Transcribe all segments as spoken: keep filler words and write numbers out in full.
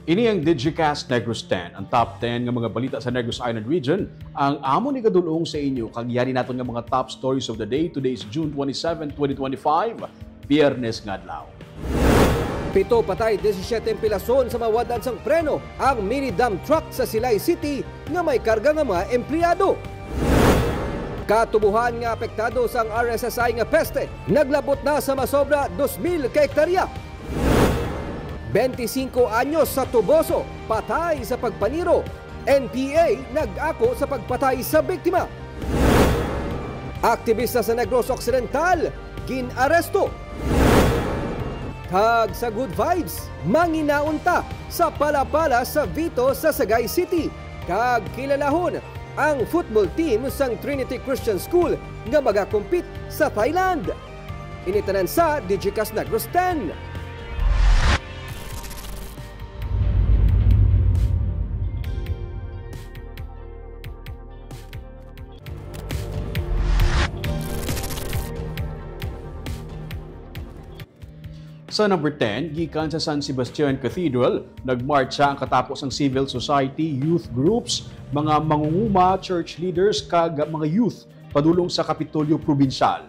Ini ang Digicast Negros ten, ang top ten nga mga balita sa Negros Island Region. Ang amon igadul-ong sa inyo kag yari naton nga mga top stories of the day. Today is June twenty-seven, twenty twenty-five, Biyernes nga adlaw. Pito patay, disisyete ang pilason sa mawad-an sang preno ang mini dump truck sa Silay City nga may karga nga mga empleyado. Katubohan nga apektado sang R S S I nga peste naglabot na sa masobra dos mil ka hektarya. Bente singko anyos sa Toboso, patay sa pagpaniro. N P A nag-ako sa pagpatay sa biktima. Aktibista sa Negros Occidental, gin-aresto. Kag sa Good Vibes, manginaon ta sa Palapala sa Vito sa Sagay City. Kag kilalahon ang football team sang Trinity Christian School nga magakompete sa Thailand. Ini tanan sa Digicast Negros ten. Sa number ten, gikan sa San Sebastian Cathedral, nagmartsa ang katapo sang civil society, youth groups, mga mangunguma, church leaders, kag mga youth padulong sa Kapitolyo Probinsyal.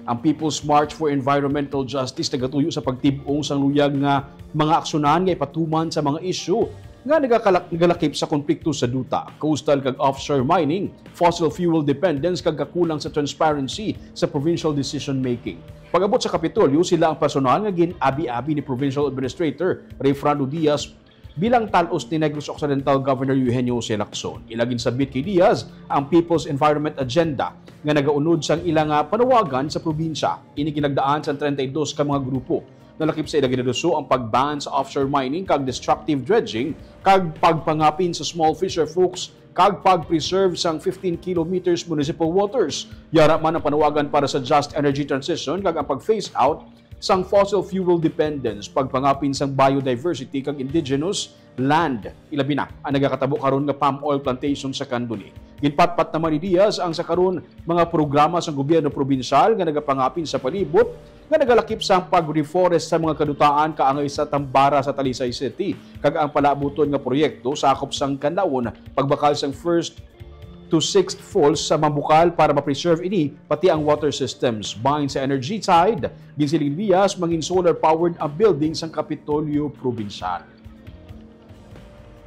Ang People's March for Environmental Justice nagatuyo sa pagtib-ong sang luyag nga mga aksyonan nga ipatuman sa mga isyu nga nagakala-, nagalakip sa konflikto sa duta, coastal kag offshore mining, fossil fuel dependence, kag kakulang sa transparency sa provincial decision-making. Pag-abot sa Kapitolyo, sila ang personal nga gin-abi-abi ni Provincial Administrator Rayfrando Diaz bilang tal-os ni Negros Occidental Governor Eugenio Jose Lacson. Ila ginsabit kay Diaz ang People's Environment Agenda nga nagaunod sang ila nga panawagan sa probinsya. Ini ginagdaan sang treinta y dos ka mga grupo. Nalakip sa ila ginaduso ang pag-ban sa offshore mining kag destructive dredging, kag pagpangapin sa small fisher folks, kag pag-preserve sang fifteen kilometers municipal waters. Yara man ang panawagan para sa just energy transition kag ang pag-phase out sang fossil fuel dependence, pagpangapin sang biodiversity kag indigenous land, ilabi na ang nagakatabo karon nga palm oil plantation sa Candoni. Ginpatpat naman ni Diaz ang sa karon mga programa sang gobyerno probinsyal nga nagapangapin sa palibot nga nagalakip sa pag-reforest sa mga kadutaan kaangay sa Tambara sa Talisay City, kag ang palaabuton nga proyekto sakop sang Kanlaon, pagbakal sang first to sixth falls sa Mambukal para ma-preserve ini, pati ang water systems. Bahin sa energy side, ginsiling ni Diaz, mangin solar-powered ang building sang Kapitolyo Probinsyal.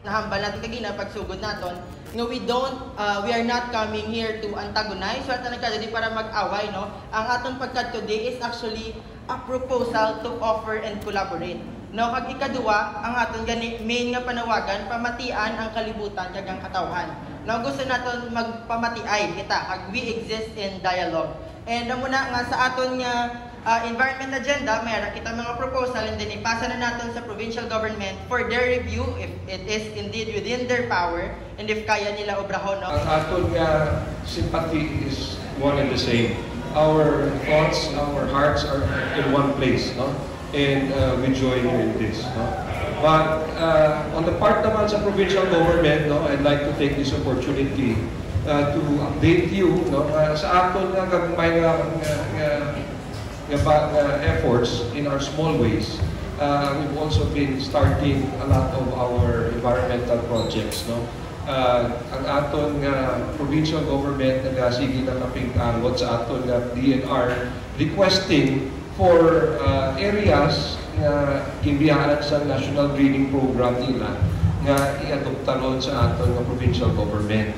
Nahambal naton kagina pagsugod naton nga we don't, uh, we are not coming here to antagonize. Wala ta nagkadto diri para mag-away, no? Ang aton pagkadto diri is actually a proposal to offer and collaborate. No, kag ikaduha, ang aton gani main nga panawagan, pamatian ang kalibutan kag ang katawhan. No, gusto naton magpamatiay kita, kag we exist in dialogue. And amo na nga sa aton nga, ah, environment agenda, may ara kita mga proposal, and then ipasa na naton sa provincial government for their review if it is indeed within their power. And if kaya nila obrahon, no? Ang aton nga sympathy is one and the same. Our thoughts, our hearts are in one place, no? And, uh, we join you in this, no? But, uh, on the part naman sa provincial government, no, I'd like to take this opportunity, uh, to update you, no, uh, sa aton nga gagmay nga, nga, nga nga ba-, nga efforts in our small ways, uh, we've also been starting a lot of our environmental projects, no? Uh, ang aton nga provincial government nagasige na kapingtangot sa aton nga D N R requesting for, uh, areas nga ginbiyaan sa national greening program nila nga iadopta ron sa aton nga provincial government.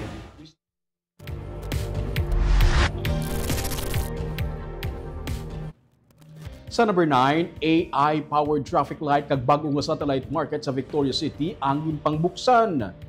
Sa number nine, A I-powered traffic light kag bag-o nga satellite market sa Victoria City ang ginpangbuksan.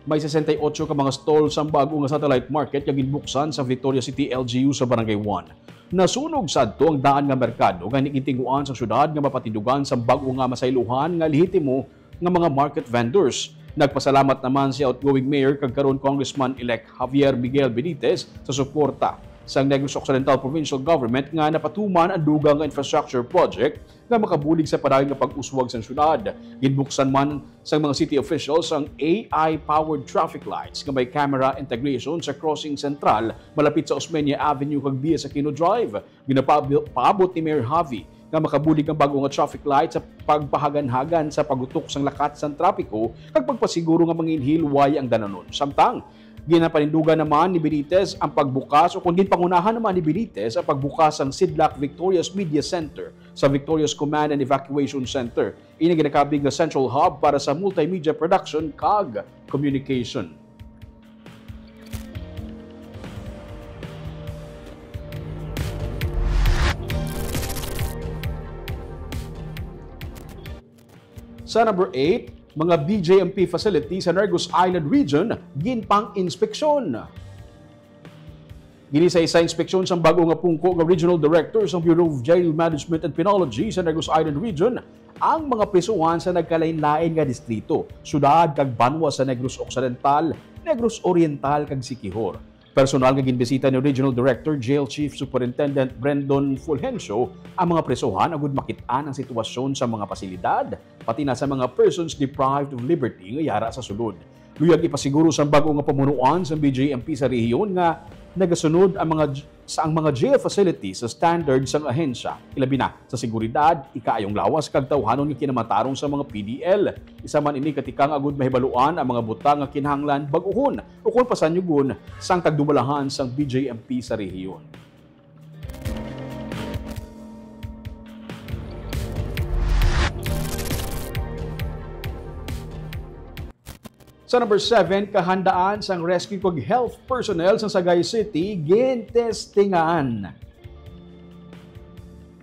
May sesenta y ocho ka mga stall sa bag-o nga satellite market nga ginbuksan sa Victoria City L G U sa Barangay one. Nasunog sadto ang daan nga merkado nga gintinguhaan sa syudad nga mapatindugan sa bag-o nga masaylohan nga lehitimo nga mga market vendors. Nagpasalamat naman si outgoing Mayor kag karon Congressman-elect Javier Miguel Benitez sa suporta sang Negros Occidental Provincial Government nga napatuman ang dugang nga infrastructure project nga makabulig sa padayon nga pag-uswag sang syudad. Ginbuksan man sang mga city officials ang A I-powered traffic lights nga may camera integration sa crossing sentral malapit sa Osmeña Avenue kag Diaz Aquino Drive. Ginapaab-, paabot ni Mayor Javi nga makabulig ang bag-o nga traffic light sa pagpahaganhagan sa pagutok sang lakat sang trapiko kag pagpasiguro nga manginhilway ang dalanon. Samtang ginapanindugan naman ni Benitez ang pagbukas, o kon ginpangunahan naman ni Benitez ang pagbukas sang CIDLAC Victorious Media Center sa Victorious Command and Evacuation Center. Ini ginakabig nga central hub para sa multimedia production kag communication. Sa number eight, mga B J M P facility sa Negros Island Region ginpang-inspeksyon. Gini sa isa inspeksyon sang bag-o nga pungko nga Regional Director sang Bureau of Jail Management and Penology sa Negros Island Region ang mga prisuhan sa nagkalain-lain nga distrito, syudad kag banwa sa Negros Occidental, Negros Oriental kag Siquijor. Personal nga ginbisita ni Regional Director Jail Chief Superintendent Brendon Fulgencio ang mga prisuhan agud makit-an ang sitwasyon sa mga pasilidad, pati na sa mga persons deprived of liberty nga yara sa sulod. Luyag ipasiguro sang bag-o nga pamunuan sang B J M P sa rehiyon nga nagasunod ang mga j-, sa ang mga jail facilities sa standard sang ahensya, ilabi na sa seguridad, ikaayong lawas kag tawhanon nga kinamatarong sa mga P D L. Isa man ini ka tikang agud mahibaluan ang mga butang nga kinahanglan bag-uhon ukon pasanyugon sang tagdumalahan sang B J M P sa rehiyon. Sa number seven, kahandaan sang rescue kag health personnel sa Sagay City gintestingan.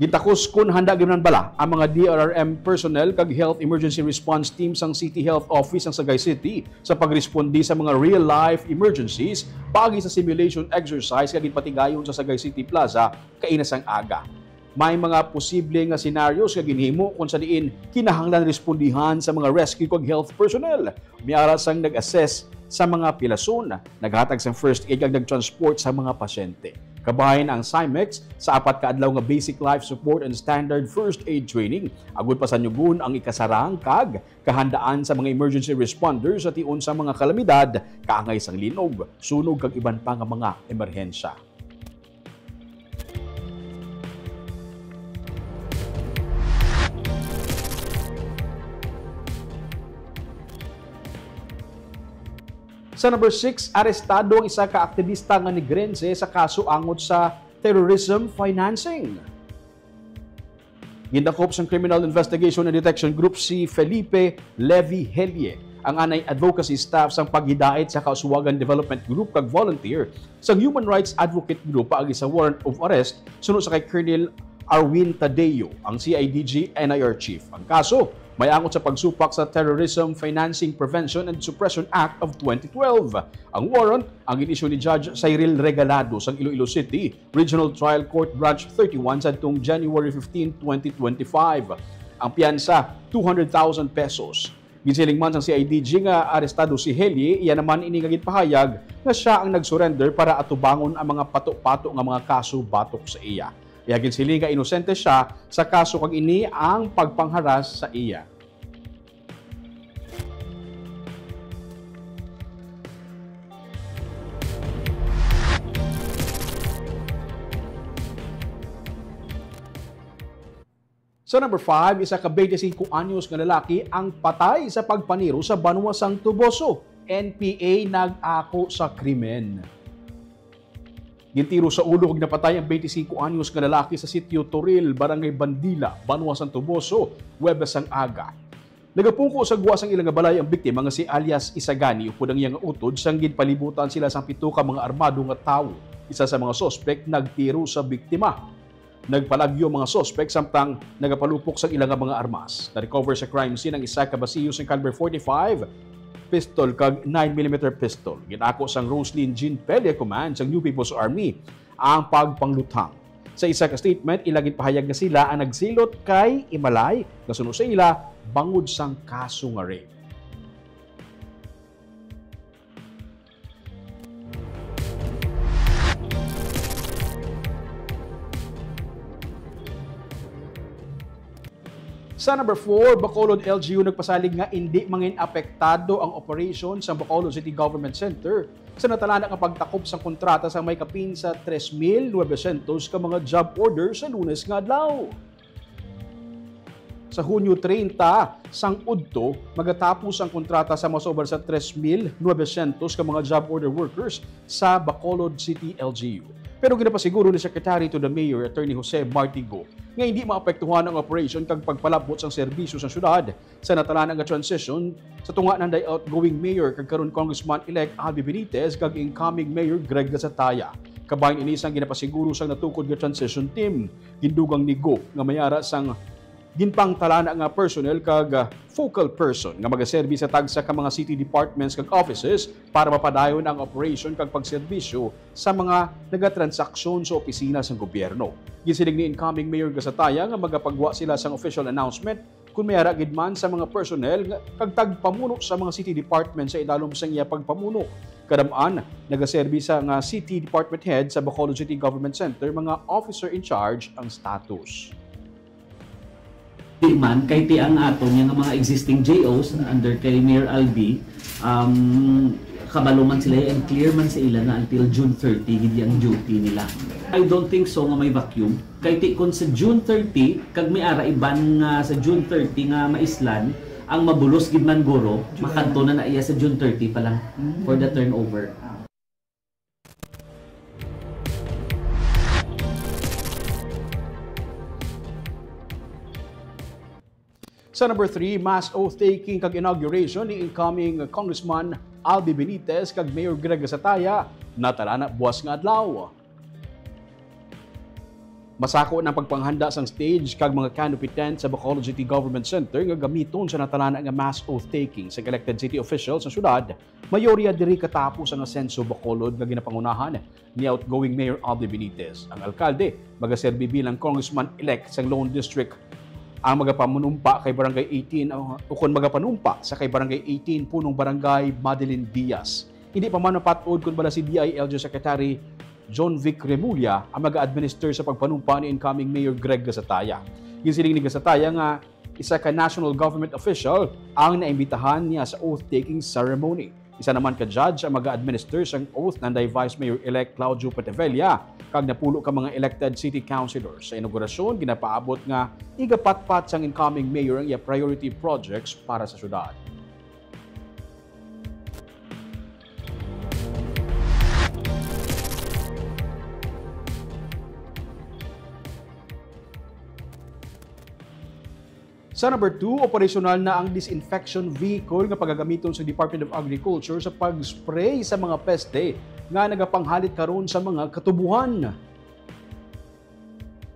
Gintakos kon handa gid man bala ang mga D R R M personnel kag Health Emergency Response Team sang City Health Office sang Sagay City sa pagresponde sa mga real-life emergencies paagi sa simulation exercise nga ginpatigayon sa Sagay City Plaza kaina sang aga. May mga posible nga senaryos nga ginhimo kon sa diin kinahanglan respondihan sa mga rescue kag health personnel. May ara sang nag-assess sa mga pilason, naghatag sang first aid kag nag-transport sa mga pasyente. Kabahin ang SIMEX sa apat ka adlaw nga basic life support and standard first aid training, agud pasanyugon ang ikasarang kag kahandaan sa mga emergency responders sa tion sa mga kalamidad, kaangay sang linog, sunog kag iban pa nga mga emerhensya. Sa number six, arestado ang isa ka aktibista nga Negrense sa kaso angot sa terrorism financing. Gindakop sang Criminal Investigation and Detection Group si Felipe Levy Helie, ang anay advocacy staff sang Paghidait sa Kauswagan Development Group kag volunteer sang Human Rights Advocate Group paagi sa warrant of arrest suno sa kay Colonel Arwin Tadeo, ang C I D G N I R chief. Ang kaso may angot sa pagsupak sa Terrorism Financing Prevention and Suppression Act of twenty twelve. Ang warrant ang gin-issue ni Judge Cyril Regalado sang Iloilo City Regional Trial Court Branch thirty-one sadtong January fifteen, twenty twenty-five. Ang piyansa, two hundred thousand pesos. Ginsiling man sang C I D G nga arestado si Helie, iya naman ini nga ginpahayag nga sia ang nag-surrender para atubangon ang mga pato-pato nga mga kaso batok sa iya. Iya ginsiling nga inosente sia sa kaso kag ini ang pagpangharas sa iya. Sa number five, isa ka twenty-five anyos nga lalaki ang patay sa pagpaniro sa banwa sang Toboso. N P A nag-ako sa krimen. Gintiro sa ulo kag napatay ang twenty-five anyos nga lalaki sa Sitio Toril, Barangay Bandila, banwa sang Toboso, Huwebes sang aga. Nagapungko sa gwa sang ila nga balay ang biktima nga si alias Isagani upod ang iya nga utod sang ginpalibutan sila sang pito ka mga armado nga tawo. Isa sa mga suspek nagtiro sa biktima. Nagpalagyo ang mga suspek samtang nagapalupok sang ila nga mga armas. Na-recover sa crime scene ang isa ka basiyo sang caliber forty-five pistol kag nine millimeter pistol. Gin-ako sang Roslyn Jean Pele Command sang New People's Army ang pagpangluthang. Sa isa ka statement, ila ginpahayag nga sila ang nagsilot kay Imalay nga suno sa ila bangod sang kaso nga rape. Sa number four, Bacolod L G U nagpasalig nga indi mangin apektado ang operation sa Bacolod City Government Center sa natalana nga pagtakop sang kontrata sa may kapin sa tres mil novecientos ka mga job order sa Lunes nga adlaw. Sa Hunyo treinta sang udto, magatapos ang kontrata sa mas over sa tres mil novecientos ka mga job order workers sa Bacolod City L G U. Pero ginapasiguro ni Secretary to the Mayor, Attorney Jose Marti Go, nga hindi maapektuhan ang operation kag pagpalabot sang serbisyo sa syudad sa natalana nga transition sa tunga nanday outgoing mayor kag karon Congressman-elect Albi Benitez kag incoming Mayor Greg Gasataya. Kabahin ini sang ginapasiguro sang natukod nga transition team. Gindugang ni Go nga may ara sang ginpangtalana nga personnel kag, ah, focal person nga magaserbi sa tagsa ka mga city departments kag offices para mapadayon ang operation kag pagserbisyo sa mga nagatransaksyon sa opisina sang gobyerno. Ginsiling ni incoming Mayor Gasataya nga magapagwa sila sang official announcement kon may ara gid man sa mga personnel nga, kag tagpamuno sa mga city department sa ilalom sang iya pagpamuno. Kadam-an, nagaserbi sa nga city department head sa Bacolod City Government Center mga officer in charge ang status. Di man, kay ti ang aton nga mga existing J Os under kay Mayor Albi, um, kabalo man sila and clear man sa ila nga until June thirty gid ang duty nila. I don't think so nga may vacuum. Kay ti kon sa June thirty, kag may ara iban nga sa June thirty nga maislan, ang mabulos gid man guro, makadto na na iya sa June thirty pa lang for the turnover. Sa number three, mass oath-taking kag inauguration ni incoming Congressman Albi Benitez kag Mayor Greg Gasataya natalana buwas nga adlaw. Masako na ang pagpanghanda sang stage kag mga canopy tent sa Bacolod City Government Center nga gamiton sa natalana nga mass oath-taking sa elected city officials sa syudad. Mayorya diri katapos ang Asenso Bacolod nga ginapangunahan ni outgoing Mayor Albi Benitez. Ang alkalde magaserbi bilang congressman-elect sang Lone District. Ang magapamanumpa kay Barangay eighteen, uh, ukon magapanumpa sa kay Barangay eighteen, Punong Barangay Madeline Diaz. Hindi pa man mapat-od kon bala si D I L G Secretary John Vic Remulla ang mag-administer sa pagpanumpa ni incoming Mayor Greg Gasataya. Ginsiling ni Gasataya nga isa ka national government official ang naimbitahan niya sa oath-taking ceremony. Isa naman ka judge ang mag-administer sang oath nanday Vice Mayor-elect Claudio Petevella kag napulo ka mga elected city councilors. Sa inaugurasyon, ginapaabot nga igapatpat sang incoming mayor ang iya priority projects para sa syudad. Sa number two, operasyonal na ang disinfection vehicle nga pagagamiton sa Department of Agriculture sa pag-spray sa mga peste nga nagapanghalit karon sa mga katubuhan.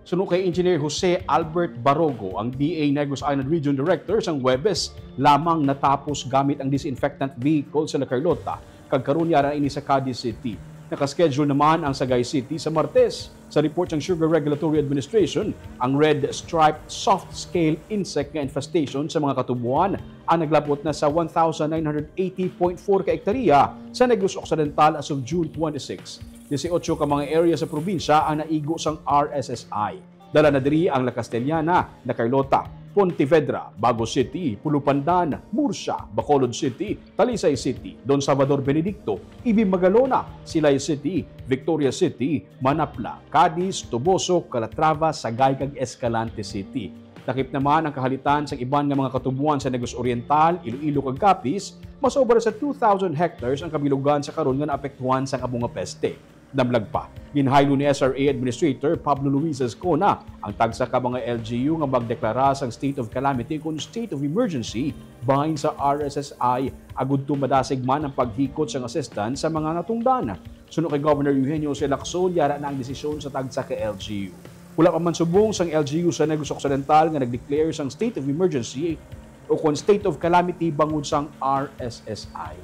Suno kay Engineer Jose Albert Barogo, ang D A Negros Island Region Director, sang Huwebes lamang natapos gamit ang disinfectant vehicle sa La Carlota, kag karon yara ini sa Cadiz City. Naka-schedule naman ang Sagay City sa Martes. Sa report sang Sugar Regulatory Administration, ang red stripe soft scale insect nga infestation sa mga katubuan ang naglabot na sa one thousand nine hundred eighty point four ka ektarya sa Negros Occidental as of June twenty-six. Dieciocho ka mga area sa probinsya ang naigo sang R S S I. Dala na diri ang La Castellana, La Carlota, Pontevedra, Bago City, Pulupandan, Murcia, Bacolod City, Talisay City, Don Salvador Benedicto, Ibi Magalona, Silay City, Victoria City, Manapla, Cadiz, Toboso, Calatrava, Sagay, kag Escalante City. Lakip naman ang kahalitan sa iban nga mga katubuan sa Negros Oriental, Iloilo, kag Capiz, mas sobra sa two thousand hectares ang kabilugan sa karon nga naapektuhan sang amo nga peste. Damlag pa, ginhaylo ni S R A Administrator Pablo Luis Escona ang tagsa ka mga L G U nga magdeklara sang state of calamity kon state of emergency bahin sa R S S I, agud to madasig man ang paghikot sang assistance sa mga natungdan. Suno kay Governor Eugenio C. Lacson, yara na ang desisyon sa tagsa ka L G U. Wala pa man subong sang L G U sa Negros Occidental nga nag-declare sang state of emergency o kon state of calamity bangod sang R S S I.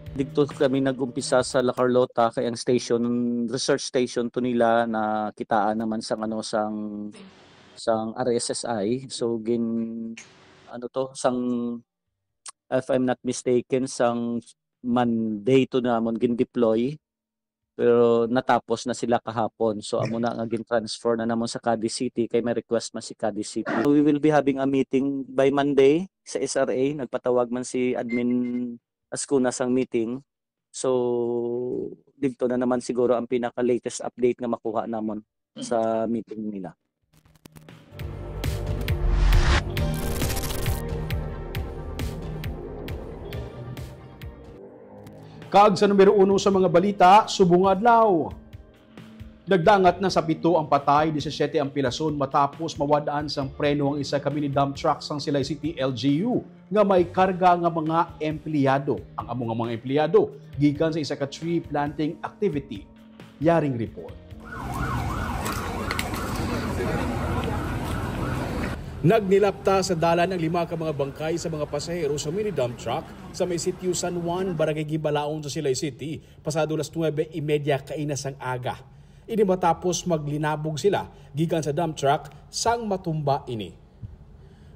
Didto kami nag-umpisa sa La Carlota, kay ang station, research station to nila, na kitaan naman sang, ano, sang, sang R S S I. So, gin-, ano to, sang, if I'm not mistaken, sang Monday to namon gin-deploy. Pero natapos na sila kahapon. So, amo na nga gin-transfer na namon sa Cadiz City, kay may request man si Cadiz City. We will be having a meeting by Monday sa S R A. Nagpatawag man si Admin Ascuna sang meeting. So, didto na naman siguro ang pinaka-latest update nga makuha namon sa meeting nila. Kag sa numero uno sa mga balita, subong nga adlaw. Nagdangat na sa pito ang patay, disisiete ang pilason matapos mawad-an sang preno ang isa ka mini dump truck sang Silay City L G U nga may karga nga mga empleyado. Ang amo nga mga empleyado gikan sa isa ka tree planting activity. Yaring report. Nagnilapta sa dalan ang lima ka mga bangkay sa mga pasahero sa mini dump truck sa may Sitio San Juan, Barangay Gibalaon sa Silay City, pasado las nuebe y media kaina sang aga. Ini matapos maglinabog sila gikan sa dump truck sang matumba ini.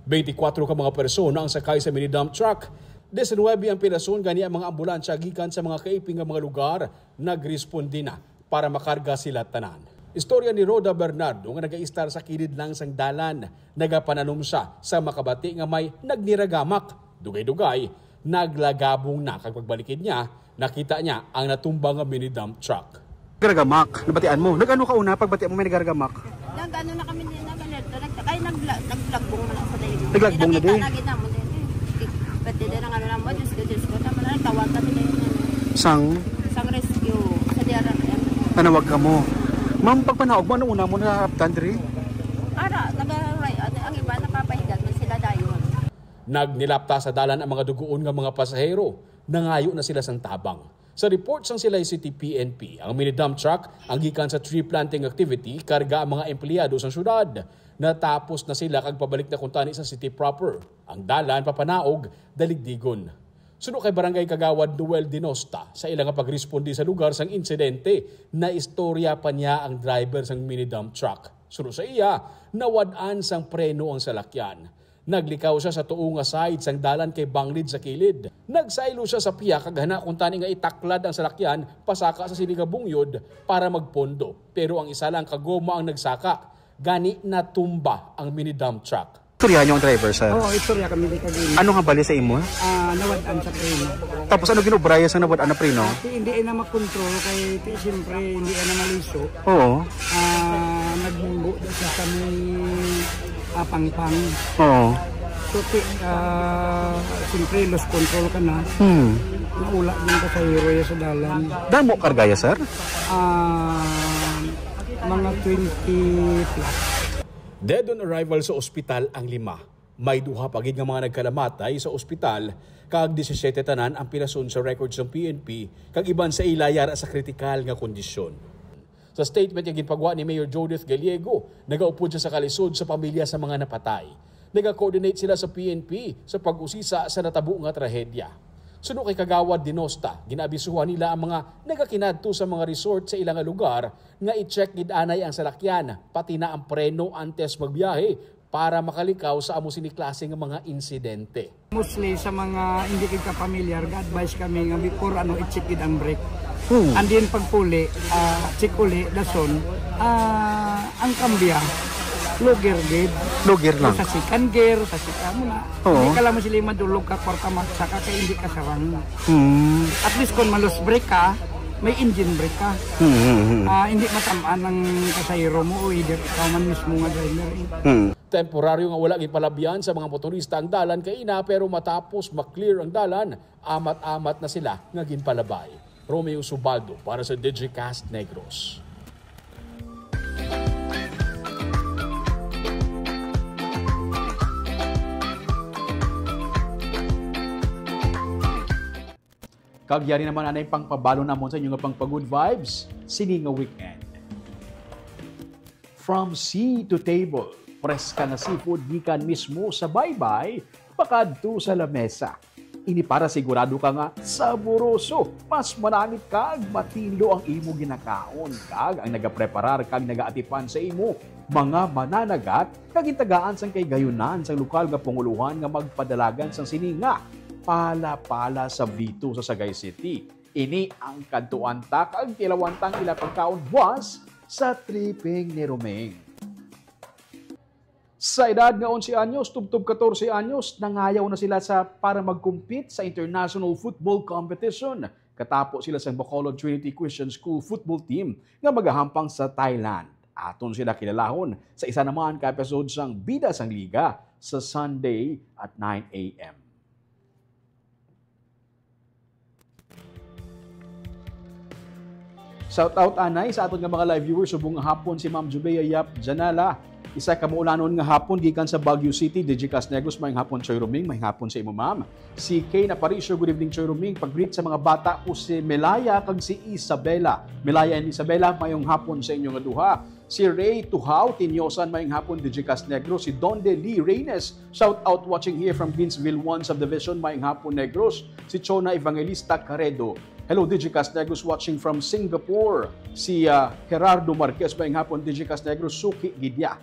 Twenty-four ka mga persona ang sakay sa mini dump truck. Diecinuebe ang pilason, gani ang mga ambulansya gikan sa mga kaiping nga mga lugar nagresponde na para makarga sila tanan. Istorya ni Rhoda Bernardo nga nagaistar sa kilid lang sang dalan. Nagapananom siya sa makabati nga may nagniragamak. Dugay-dugay, naglagabong na kag pagbalikid niya, nakita niya ang natumba nga mini dump truck. Garagamak, nabatian mo? Nag-ano ka una pagbati mo may nagaragamak? Nag-ano na kami din, nag-alerto. Nag-, kay nagla-, naglagbong man ako sa dayon. Naglagbong na din? Nakita na gid namo din eh. Pati din ang ano namo, Diyos ko, Diyos ko. Tama na, tawag kami din, ano. Sang? Sang rescue, sa D R R M. Tanawag ka mo. Ma'am, pagpanaog mo, ano una mo naharaptan diri? Ara, naga-, ang iba napapahigat man sila dayon. Nagnilapta sa dalan ang mga dugoon nga mga pasahero. Nangayo na sila sang tabang. Sa report sang Silay City P N P, ang mini dump truck ang gikan sa tree planting activity, karga ang mga empleyado sang syudad. Natapos na sila kag pabalik na kuntani sa city proper. Ang dalan papanaog, daligdigon. Suno kay Barangay Kagawad Noel Dinosta, sa ila nga pagresponde sa lugar sang insidente, naistorya pa niya ang driver sang mini dump truck. Suno sa iya, nawad-an sang preno ang salakyan. Naglikaw siya sa tuo nga side sang dalan kay banglid sa kilid. Nagsaylo siya sa piyak kag hana kuntani nga itaklad ang salakyan pasaka sa sini nga bungyod para magpondo. Pero ang isa lang ka goma ang nagsaka. Gani natumba ang mini dump truck. Istorya niyo ang driver, sir? Oo, istorya kami di kagina. Ano nga bali sa imo? Ah, nawad-an sa preno. Tapos ano ginubraya sa nawad-an na preno? Ati, hindi na makontrol kay ti, siyempre, hindi na maliso. Oo. Ah, nagbunggo da sa kami, ah, pangpang. Oo. So, ti, ah, siyempre, lost control ka na. Hmm. Naula din ka sa hero sa dalan. Damo kargaya, sir? Ah, mga twenty plus. Dead on arrival sa ospital ang lima. May duha pa gid nga mga nagkalamatay sa ospital, kag disisiete tanan ang pilason sa record sang P N P, kag iban sa ila yara sa kritikal nga kondisyon. Sa statement nga ginpagwa ni Mayor Judith Gallego, nagaupod siya sa kalisod sa pamilya sa mga napatay. Naga-coordinate sila sa P N P sa pag-usisa sa natabo nga trahedya. Suno kay Kagawad Dinosta, ginaabisuhan nila ang mga nagakinadto sa mga resort sa ila nga lugar nga i-check gid anay ang salakyan, pati na ang preno antes magbiyahe para makalikaw sa amo sini klase nga mga insidente. Mostly sa mga hindi kita familiar, ga-advise kami nga before ano, i-check gid ang brake. Hmm. And then pagpuli, ah, check uli, dason, ah, ang kambya, low gear gid. Low gear lang. Sa second gear, sa second, amo na. Oo. Hindi ka lang sila madulog ka, kwarta, magsaka kay hindi ka sarang. Hmm. At least kung ma-loose brake ka, may engine brake ka. Hmm, hmm, hmm. Ah, hindi matamaan ang kasayro mo o either ikaw man mismo nga driver eh. Hmm. Temporaryo nga wala ginpalabyan sa mga motorista ang dalan kaina, pero matapos ma-clear ang dalan, amat-amat na sila nga ginpalabay. Romeo Subaldo para sa Digicast Negros. Kag yari naman anay pangpabalo namon sa inyo nga pangpa-good vibes sini nga weekend. From sea to table, preska nga seafood gikan mismo sa baybay pakadto sa lamesa. Ini para sigurado ka nga saboroso, mas manamit kag matinlo ang imo ginakaon, kag ang nagapreparar kag nagaatipan sa imo mga mananagat nga gintagaan sang kahigayunan sang lokal nga pangulohan nga magpadalagan sang sini nga pala-pala sa Vito sa Sagay City. Ini ang kadtuan ta kag tilawan ta ang ila pagkaon buas sa tripping ni Roming. Sa edad nga onse anyos tubtob katorse anyos, nangayaw na sila sa para mag-compete sa international football competition. Katapo sila sa Bacolod Trinity Christian School football team nga magahampang sa Thailand. Aton sila kilalahon sa isa naman ka episode sang Bida sang Liga sa Sunday at nine a m. Shout out anay sa aton nga mga live viewers, subong nga hapon si Ma'am Jubea Yap Janala. Isa ka maulanon nga hapon gikan sa Baguio City, Digicast Negros, maayong hapon, Choy Roming, maayong hapon sa imo, ma'am. Si Kay Naparicio, good evening, Choy Roming. Pag-greet sa mga bata ko si Melaya kag si Isabela. Melaya and Isabela, maayong hapon sa inyo nga duha. Si Ray Tuhaw Tinyosan, maayong hapon, Digicast Negros. Si Donde Lee Reynes, shout out, watching here from Greensville one Subdivision, maayong hapon, Negros. Si Chona Evangelista Caredo, hello, Digicast Negros, watching from Singapore. Si ah, Gerardo Marquez, maayong hapon, Digicast Negros, suki gid ya.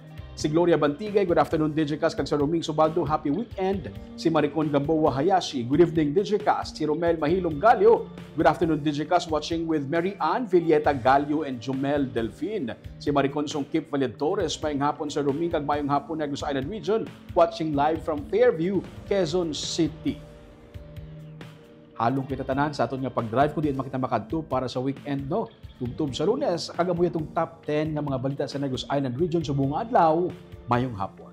Si Gloria Bantigay, good afternoon, Digicast, kag sa Roming Subaldo, happy weekend. Si Maricon Gamboa Hayashi, good evening, Digicast. Si Romel Mahilong Galio, good afternoon, Digicast, watching with Mary Ann Villeta Galio and Jumel Delfin. Si Maricon Sungkip Valed Torres, maayong hapon sa Roming kag maayong hapon, Negros Island Region, watching live from Fairview, Quezon City. Halong kita tanan sa aton nga pag-drive kung diin man kita makadto para sa weekend, no? Tubtob sa Lunes, kag amo atong top ten nga mga balita sa Negros Island Region subong nga adlaw. Maayong hapon.